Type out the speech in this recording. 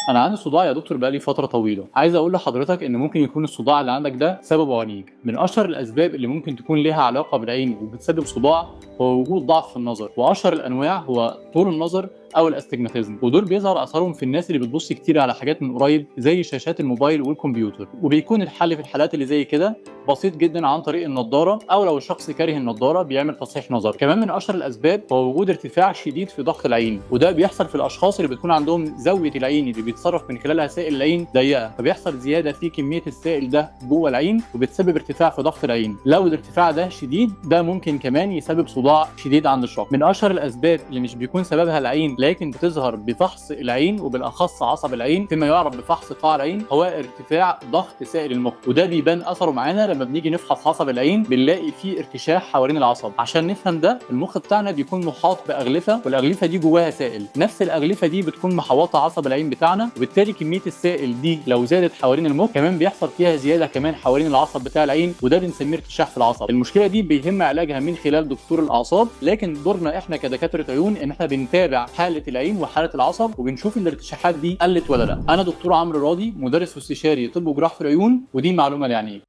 انا عندي صداع يا دكتور بقالي فترة طويله. عايز اقول لحضرتك ان ممكن يكون الصداع اللي عندك ده سببه عينيك. من اشهر الاسباب اللي ممكن تكون ليها علاقة بالعين وبتسبب صداع هو وجود ضعف في النظر، واشهر الانواع هو طول النظر او ال astigmatism، ودول بيظهر اثرهم في الناس اللي بتبص كتير على حاجات من قريب زي شاشات الموبايل والكمبيوتر. وبيكون الحل في الحالات اللي زي كده بسيط جدا عن طريق النضارة، او لو الشخص كاره النضارة بيعمل تصحيح نظر. كمان من اشهر الاسباب هو وجود ارتفاع شديد في ضغط العين، وده بيحصل في الاشخاص اللي بتكون عندهم زاوية العين اللي بيتصرف من خلالها سائل العين ضيقه، فبيحصل زيادة في كمية السائل ده جوه العين وبتسبب ارتفاع في ضغط العين. لو الارتفاع ده شديد ده ممكن كمان يسبب صداع شديد عند الشخص. من اشهر الاسباب اللي مش بيكون سببها العين لكن بتظهر بفحص العين وبالاخص عصب العين فيما يعرف بفحص قاع العين هو ارتفاع ضغط سائل المخ، وده بيبان اثره معانا لما بنيجي نفحص عصب العين بنلاقي فيه ارتشاح حوالين العصب. عشان نفهم ده، المخ بتاعنا بيكون محاط باغلفه، والاغلفه دي جواها سائل. نفس الاغلفه دي بتكون محوطه عصب العين بتاعنا، وبالتالي كمية السائل دي لو زادت حوالين المخ كمان بيحصل فيها زيادة كمان حوالين العصب بتاع العين، وده بنسميه ارتشاح في العصب. المشكلة دي بيهم علاجها من خلال دكتور الاعصاب، لكن دورنا احنا كدكاتره عيون ان احنا بنتابع حاله العين وحاله العصب وبنشوف الارتشاحات دي قلت ولا لا. انا دكتور عمرو راضي، مدرس واستشاري طب وجراحه العيون، ودي معلومة لعينيك.